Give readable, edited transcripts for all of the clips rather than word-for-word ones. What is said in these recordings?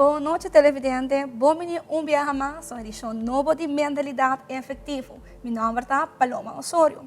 Bon nochi, televidente. Bon bini un biaha mas na edicion nobo di Mentalidad Efectivo. Mi nomber ta Paloma Osorio.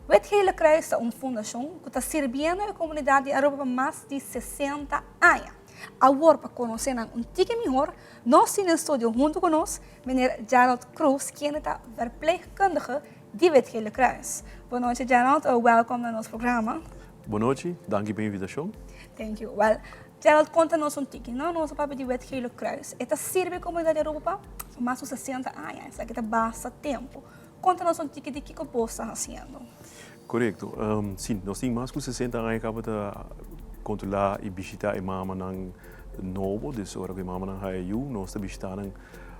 Wit Gele Kruis ta un fundacion cu ta sirbiendo e comunidad di Aruba pa mas di 60 aña. Awor, pa conoce nan un tiki mihor, nos tin den studio hunto cu nos meneer Gerald Cruz, kende ta verpleegkundige di Wit Gele Kruis. Bon nochi, Gerald. Welkom na nos programa. Bon nochi, danki pa e invitacion. Thank you. Well, Gerald, conta nos un tiki, no? Nos papia di Wit Gele Kruis. E ta sirbi comunidad di Aruba pa mas di 60 aña. Esaki ta basta tempo. Conta nos un tiki di kico bo ta haciendo. Correcto. Si, nos tin mas cu 60 aña caba ta controla y bishita e mamanan nobo. Dus ora cu e mamanan haya yu, nos ta bishita nan,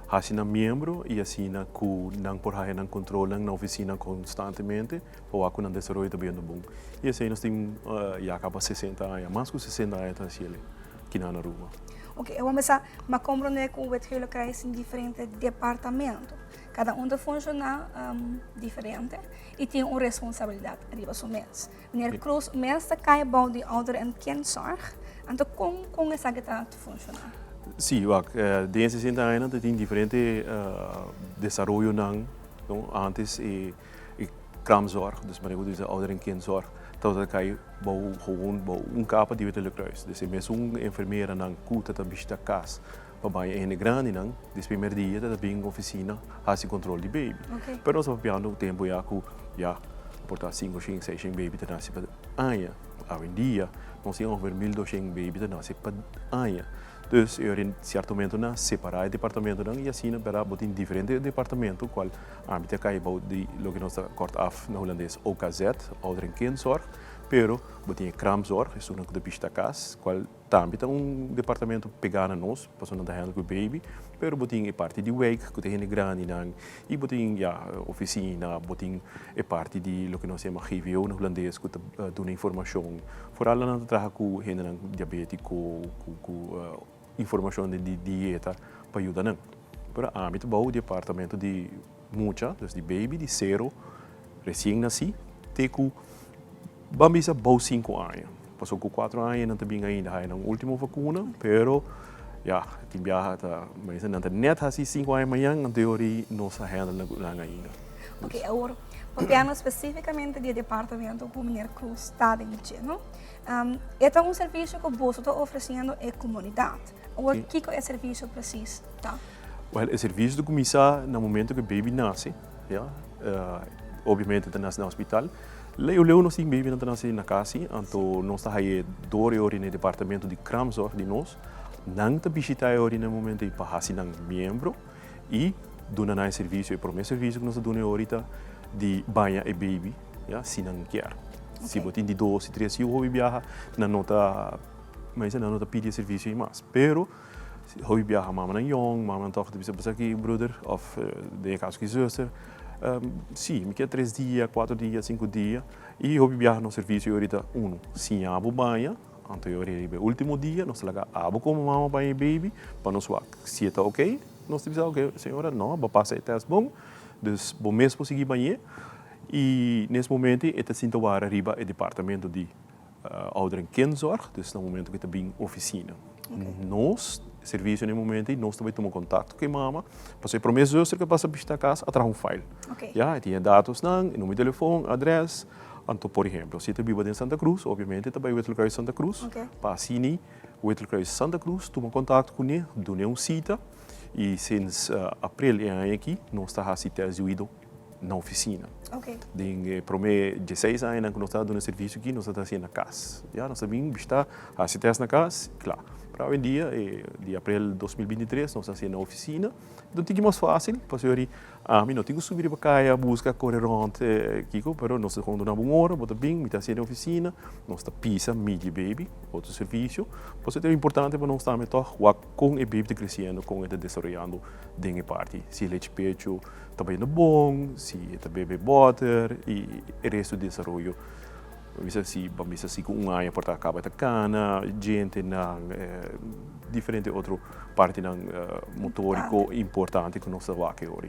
haci nan miembro y asina cu nan por haya nan controlnan na oficina constantemente pa wak cu nan desaroyo ta bayendo bon. Y esey nos tin ya caba 60 aña, mas cu 60 aña ta haci el aki na Aruba. Ok, e wak m'a comprende cu Wit Gele Kruis tin diferente departamento. Cada un ta funciona diferente y tin un responsabilidad riba su mes. Meneer Cruz mes ta cay bou di ouder- en kindzorg. Anto, con esaki ta funciona? Si, wak, den 60 aña tin diferente desaroyonan, no? Antes e kraamzorg, dus manera cu ouder- en kindzorg, tabata cay bou gewoon bou un capa di Wit Gele Kruis. Dus e mesun enfermeranan cu ta bishita cas pa baña hende grandinan, des primer dia ta bin oficina haci control di baby. Pero nos ta papiando tempo ya cu ya por ta 5, 6 baby ta nace pa aña. Awendia nos tin ongeveer 1200 baby ta nace pa aña. Dus e ora cierto momento nan separa e departamentonan y asina, berdad, bo tin diferente departamento cual ami ta cay bou di loke nos ta kort af na Hulandes OKZ, Ouder en Kindzorg, pero bo tin e kraamzorg, esunnan cu ta bishita cas, cual tambe ta un departamento pega na nos, pasobra nan ta handle cu baby, pero bo tin e parti di wijk cu ta hende grandinan y bo tin ya oficina, bo tin e parti di loke nos yama GVO na Hulandes cu ta duna informacion. Vooral nan ta traha cu hendenan diabetico, cu informacion di dieta pa yuda nan. Pero ami ta bou departamento di mucha, dus di baby di cero recien naci te cu ban bisa bou 5 aña. Pasobra cu 4 aña nan ta bin ainda haya nan ultimo vacuna, pero ya, tin biaha ta, nan ta net haci 5 aña mañan, anto nos a handle nan ainda. Ok, awor, papiando specificamente di departamento cu meneer Cruz ta den dje, no? E ta un servicio cu boso ta ofreciendo e comunidad. Awor, kico e servicio precies ta? Well, e servicio ta cuminsa na momento cu baby nace, ja? Obviamente ta nace na hospital. Leu leu nos tin baby nan ta nace na cas, anto nos ta haya door e ora na departamento di kraamzorg di nos. Nan ta bishita e ora na momento pa haci nan miembro y duna nan e servicio. E prome servicio cu nos ta duna ahorita di baña e baby, ja, si nan kier. Si bo tin di dos y tres yiu hopi biaha, nan no ta, mas nan no ta pidi e servicio y mas. Pero hopi biaha mamanan jong, mamanan toch ta bisa basa aki broeder of den e caso aki zuster, si, mi kier 3 dia, 4 dia, 5 dia y hopi biaha nos servicio ahorita uno, siña bo baña, anto e ora riba e ultimo dia nos ta laga abo como mama baña e baby pa nos wak si e ta ok, nos ta bisa: "Ok, señora, no, bo pasa e test bon, dus bo mes por sigui bañ'é." Y nes momento e ta sinta wara riba e departamento di ouder- en kindzorg, dus na momento cu e ta bin oficina. Nos servicio na e momento nos ta bay tuma contacto cu e mama, pasobra e prome zuster cu pasa bishita cas a traha un file. Ja, e tin e datosnan, e numero di telefon, adres. Anto, por ehempel, si e ta biba den Santa Cruz, obviamente ta bay Wit Gele Kruis Santa Cruz, pa asina Wit Gele Kruis Santa Cruz tuma contacto cune, duna un cita y sinds april e aña aki nos ta haci test di oido na oficina. Den e prome 16 añanan cu nos ta duna servicio aki, nos ta haci na cas. Ja, nos ta bin bishita, haci test na cas, cla. Pero awendia, di april 2023, nos ta haci na oficina. Anto tin mas facil, pasobra ami no tin cu subi riba caya, busca, core rond, kico, pero nos ta gewoon duna un ora, bo ta bin, mi ta haci na oficina, nos ta pisa, midi baby, otro servicio. Pasobra ta importante pa nos tambe toch wak con e baby ta creciendo, con e ta desaroyando den e parti. Si lechi pecho ta bayendo bon, si e ta bebe boter y e resto di desaroyo. Bisa si, ban bisa si cu un aña por ta caba ta cana, djentenan, diferente otro partinan motorico importante cu nos ta wak e ora.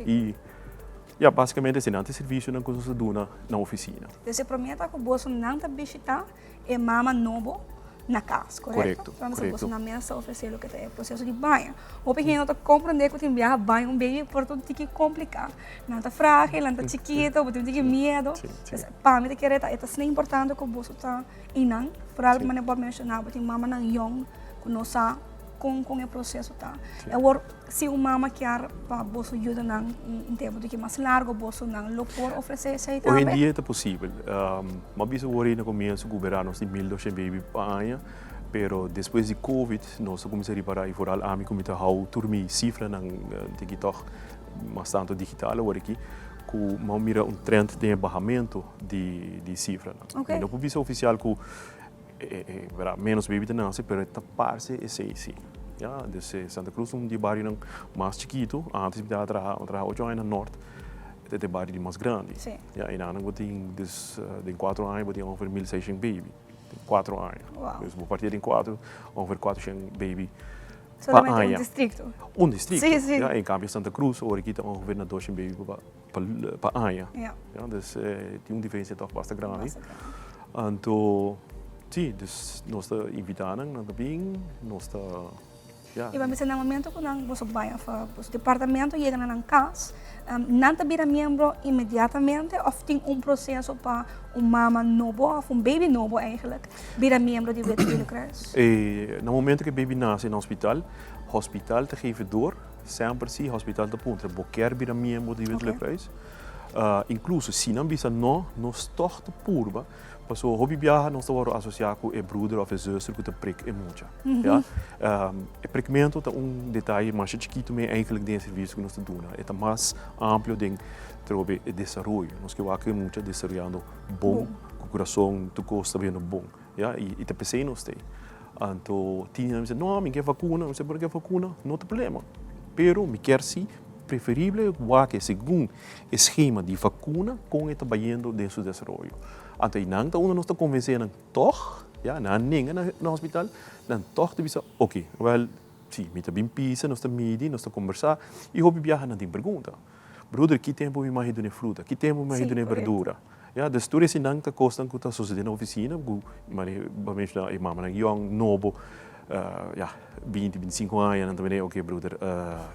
Y ja, basicamente esey ta e servicionan cu nos ta duna na oficina. Dus e prome ta cu boso nan ta bishita e mama nobo. Na cas, correcto? Correcto, Entonces, correcto. boso nan mes ta ofrece loke ta e proceso di baña. Hopi hende no ta comprende cu tin biaha baña un baby por ta un tiki complica. Nan ta fragil, nan ta chikito, bo tin un tiki miedo. Pues, pa mi ta kere ta e ta asina importante cu boso ta einan. Vooral manera bo a menciona, bo tin mamanan yong cu no sa con con e proceso ta. Awor, si un mama kier pa boso yuda nan un tempo tiki mas largo, boso nan lo por ofrece esey Hoy en tambe? dia ta posibel. M'a bisa awor ei na comienzo cu bera nos tin 1200 baby pa aña, pero despues di covid nos a cuminsa ripara y vooral ami cu mi ta hou tur mi cifranan tiki tog mas tanto digital awor aki, cu m'a mira un trend den e bahamento di cifranan. Mi no por bisa oficial cu bera menos baby ta nace, pero e ta parce esey si. Ya, dus Santa Cruz ta un di e barionan mas chikito, antes mi tabata traha, mi a traha ocho aña na Noord. E ta e bario di mas grandi. Ya, i nan bo tin, dus den kuatro aña bo tin ongeveer 1600 baby. Den kuatro aña. Dus bo partia den kuatro, ongeveer 400 baby pa Solamente un aña. districto. Un districto. Sí, sí. Ya, en cambio Santa Cruz ora aki ta ongeveer na 200 baby pa aña. Ya, dus tin un diferencia toch basta grandi. Basta grandi. Anto, si, dus nos ta invita nan, nan ta bin, nos ta. I bo a bisa na momento ku nan boso bai òf boso departamento yega na nan kas, nan ta bira miembro inmediatamente òf tin un proseso pa un mama nobo òf un baby nobo eigenlijk bira miembro di Wit Gele Kruis? Na momento ku e baby nase na hospital, hospital ta geef door, semper si hospital ta puntra bo kier bira miembro di Wit Gele Kruis? Inkluso si nan bisa no, nos tòg ta purba. Pasobra hopi biaha nos ta wòrdu asosiá ku e bruder òf e zuster ku ta prik e mucha. Ya. E prikmentu ta un detaye masha chikitu mee eigenlijk den e servisio ku nos ta duna. E ta mas amplio den trobe e desaroyo. Nos ke wak e mucha desaroyando bon, ku kurason, tur kos ta bayendo bon. Ya, i ta p'esei nos ta ei. Anto tin hende a bisa, no, mi ke vakuna. Mi bisa, bo no ke vakuna? No ta problema. Pero mi kier si preferible wak segun e schema di vacuna con e ta bayendo den su desaroyo. Anto einan ta unda nos ta convence nan tog, ya, nan a nenga na hospital, nan tog ta bisa ok, wel, si, mi ta bin pisa, nos ta midi, nos ta combersa y hopi biaha nan tin pregunta. Broeder, ki tempo mi mag duna e fruta? Ki tempo mi mag duna e berdura? Ya, dus tur eseinan ta cosnan cu ta sucede na oficina cu manera bo a menciona e mamanan yong, nobo, ya, binti, binticinco aña, nan ta bini, ok broeder,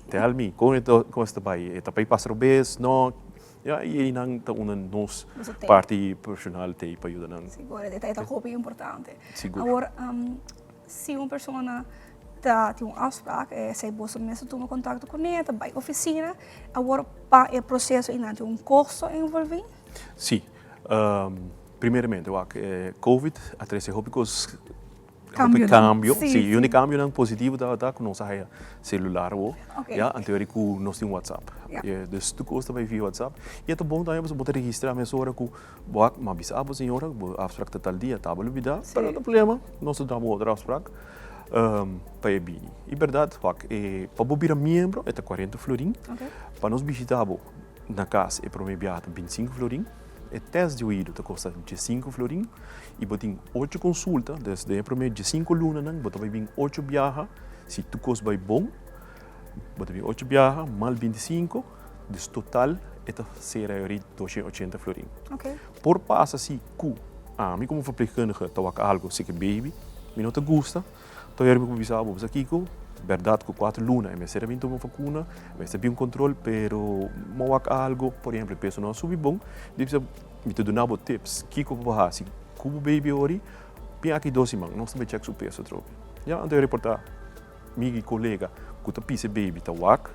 tell me, con e ta, con ta bay? E ta bay pasa robes? No? Ya, y einan ta unda nos parti profesional t'ei pa yuda nan. Sigur, e detaye ta hopi importante. Sigur. Awor, si un persona ta tin un afspraak, esei boso mes ta tuma contacto cune, ta bay oficina, awor pa e proceso einan tin un costo envolvi? Si. Primeramente wak covid a trece hopi cos, hopi cambio. Si, y un di cambionan positivo tabata cu nos a haya celular awo, ya, anterior cu nos tin WhatsApp. Dus tur cos ta bay via WhatsApp. Y e ta bon tambe pasobra bo ta registra mesora cu bo a m'a bisa bo señora bo afspraak ta tal dia, ta bo lubida, pero no ta problema, nos ta duna bo otro afspraak pa e bini. Y berdad wak pa bo bira miembro e ta 40 florin, pa nos bishita bo Na kas e prome biaha ta 25 florin, e test di oido ta kosta 15 florin i bo tin ocho konsulta, dus den e prome 15 lunanan bo ta bai bin ocho biaha, si tur kos bai bon bo ta bin ocho biaha mal 25, dus total e ta sera e 280 florin. Por pasa si ku ami komo verpleegkundige ta wak algu si ke baby mi no ta gusta, Todavia mi por bisa bo, bisa kiko, berdad ku kuater luna e mester a bin tuma vakuna, e mester bin un kontrol, pero mo wak algo, por ehempel e peso no a subi bon, di bisa mi ta duna bo tips kiko bo por hasi ku bo baby ori, bin aki dos siman, nos ta bai chek su peso atrobe. Ya, anto e reporta mi kolega ku ta pisa e baby ta wak,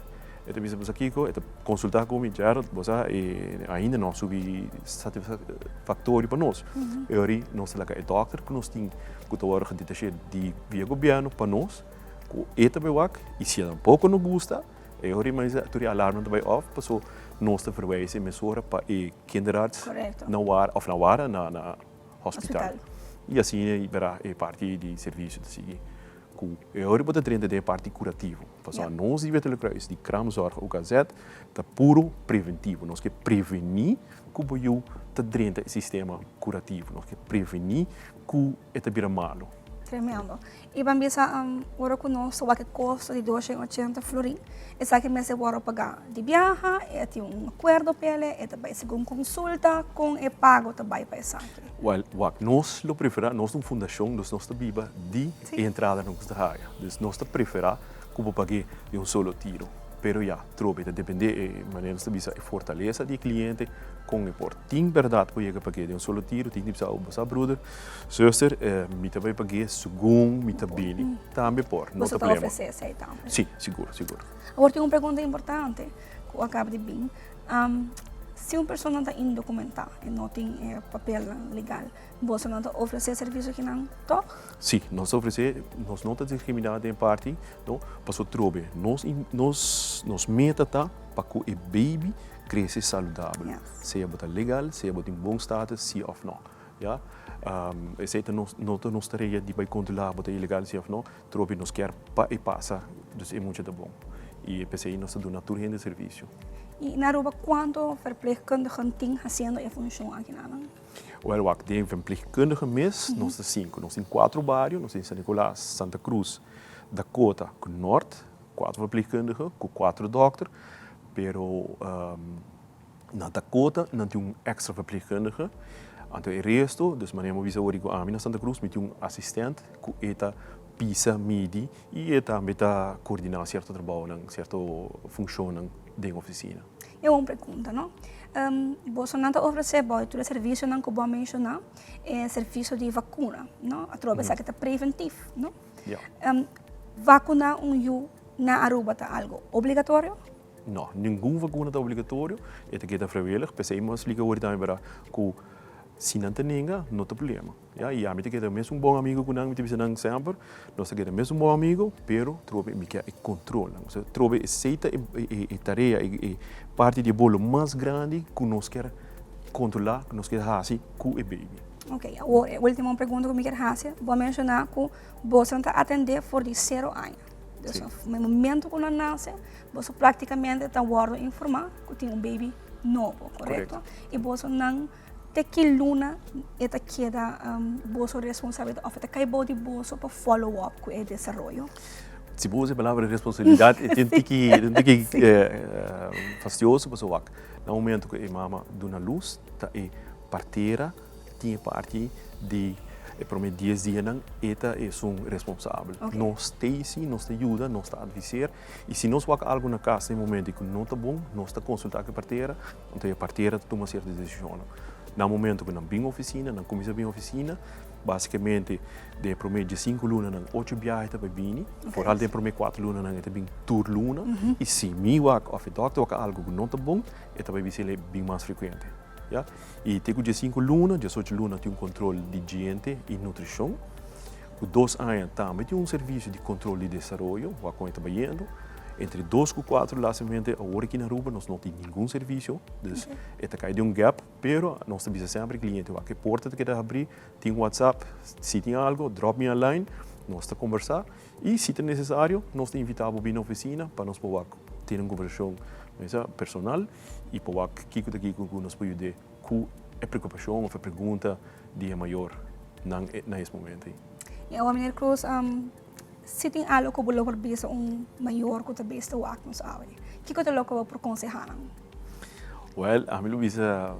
e ta bisa bo sa kiko, e ta konsulta ku mi, Gerald, bo sa e ainda no a subi satisfaktorio pa nos. E ori nos ta laga e dòkter ku nos tin ku ta wòrdu gedetach'é di via gobièrnu pa nos, ku e ta bai wak i si e tampoko no gusta, e ori mas tur e alarmnan ta bai òf paso nos ta verwijs e mesora pa e kinderarts na wara òf na wara na hospital. I asina e bira e parti di servisio ta sigui ku e ori bo ta drenta den e parti kurativo. Pasobra nos di Wit Gele Kruis di Kraamzorg UKZ ta puro preventivo. Nos ke prevení ku bo yu ta drenta e sistema kurativo. Nos ke prevení ku e ta bira malu. Tremendo. Y ban bisa ora cu nos ta wak e costo di 280 florin, esaki mester worde paga di biaha, e tin un acuerdo p'ele, e ta bay segun consulta, con e pago ta bay pa esaki? Wel, wak, nos lo prefera, nos ta un fundacion, dus nos ta biba di e entradanan cu nos ta haya. Dus nos ta prefera cu bo pag'e di un solo tiro. Pero ya, trobe ta depende e manera nos ta bisa e fortalesa di e cliente con e por. Tin berdad cu yega pag'e di un solo tiro, tin di bisa, oh, bo sa broeder, zuster, mi ta bay pag'e segun mi ta bini. Tambe por, no ta problema. Boso ta ofrece esey tambe? Si, sigur, sigur. Awor tin un pregunta importante cu a caba di bin. Si un persona ta indocumentá y no tin e papelnan legal, boso no ta ofrece servicio akinan tog? Si, nos ta ofrece, nos no ta discriminá den parti, no, pasobra trobe nos nos nos meta ta pa cu e baby crece saludabel, sea bo ta legal, sea bo tin bon status, si of no, ya. Esey ta nos, no ta nos tarea di bay controla bo ta ilegal si of no, trobe nos kier pa e pasa, dus e mucha ta bon. Y p'esey nos ta duna tur hende servicio. Y na Aruba cuanto verpleegkundigen tin haciendo e funcion akinanan? Wel wak, den verpleegkundigen mes nos ta sinku. Nos tin cuatro bario, nos tin San Nicolas, Santa Cruz, Dakota cu Noord, cuatro verpleegkundigen cu cuatro dokter, pero na Dakota nan tin un extra verpleegkundige, anto e resto, dus manera mi a bisa awor cu ami na Santa Cruz mi tin un asistent cu e ta pisa, midi y e tambe ta coordina cierto trabounan, cierto funcionnan den oficina. E un pregunta, no? Bosonan ta ofrece bo tur e servicionan cu bo a menciona, e servicio di vacuna, no? Atrobe esaki ta preventiv, no? Vacuna un yu na Aruba ta algo obligatorio? No, ningun vacuna ta obligatorio, e ta keda vrijwillig. P'esei mi a splica awor tambe bera cu si nan ta nenga, no ta problema. Ya, y ami ta keda mesun bon amigo cu nan, mi ta bisa nan semper, nos ta keda mesun bon amigo, pero trobe mi kier e control nan. Osea, trobe esey ta e tarea, e parti di e bolo mas grandi cu nos kier controla, cu nos kier haci cu e baby. Ok, awor e ultimo pregunta cu mi kier haci, bo a menciona cu boso ta atende for di cero aña. Dus na e momento cu nan nace, boso practicamente ta wordo informa cu tin un baby nobo, corecto? Y boso nan Te ki luna e ta keda boso responsabilidad of e ta kai bou di boso pa follow up ku e desaroyo? Si bo usa e palabra responsabilidad e tin tiki tin tiki fastioso pasobra wak na momento ku e mama duna lus ta e partera tin e parti di e prome dies dianan e ta esun responsabel. Nos ta esi, nos ta yuda, nos ta adviseer y si nos wak algo na kas na e momento ku no ta bon nos ta konsulta ku e partera. Anto e partera ta tuma sierto desishonnan. Na momento ku nan bin ofisina, nan kuminsá bin ofisina, basikamente den e promé diesinku lunanan ocho biaha e ta bai bini, foral den e promé kuater lunanan e ta bin tur luna, i si mi wak òf e dòkter wak algu ku no ta bon, e ta bai bis'el e bin mas frekuente, ya. I te ku diesinku luna, diesocho luna tin un kontrol di djente i nutrishon. Ku dos aña tambe tin un servisio di kontrol di desaroyo, wak kon e ta bayendo. Entre dos ku kuatro lastimamente awor aki na Aruba nos no tin ningun servisio, dus e ta kai den un gap, pero nos ta bisa semper e kliente wak e porta ta keda habrí, tin WhatsApp, si tin algo drop me a line, nos ta kombersá i si ta nesesario nos ta invitá bo bini na ofisina pa nos por wak tene un kombersashon personal i por wak kiko ta kiko ku nos por yud'é ku e preokupashon òf e pregunta di e mayor nan na es momento ei. I awor meneer Cruz, si tin algo ku bo lo por bisa un mayor ku ta bes ta wak nos awe, kiko ta loke bo por konsehá nan? Wèl, ami lo bisa,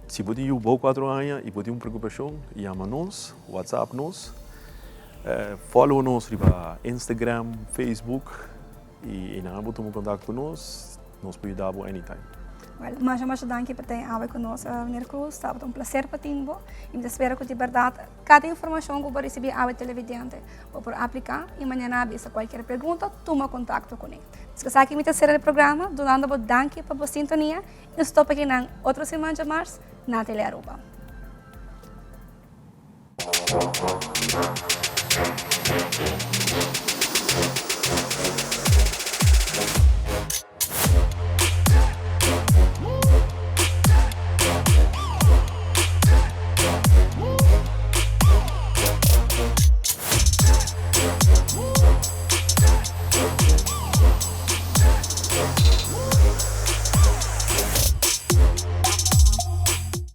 si bo tin yu bou kuatro aña i bo tin un preokupashon, yama nos, whatsapp nos, follow nos riba Instagram, Facebook, I einan bo tuma kontakto ku nos, nos por yuda bo anytime. Well, masha masha danki pa ten awe ku nos, Meneer Cruz. Tabata un placer pa tin bo. I mi ta spera ku di bèrdat kada informashon ku bo risibí awe televidente bo por apliká i mañana bisa kualkier pregunta tuma kontakto kuné. Nos ku esaki mi ta sera e programa dunando bo danki pa bo sintonia i nos topa akinan otro siman djamars na Telearuba.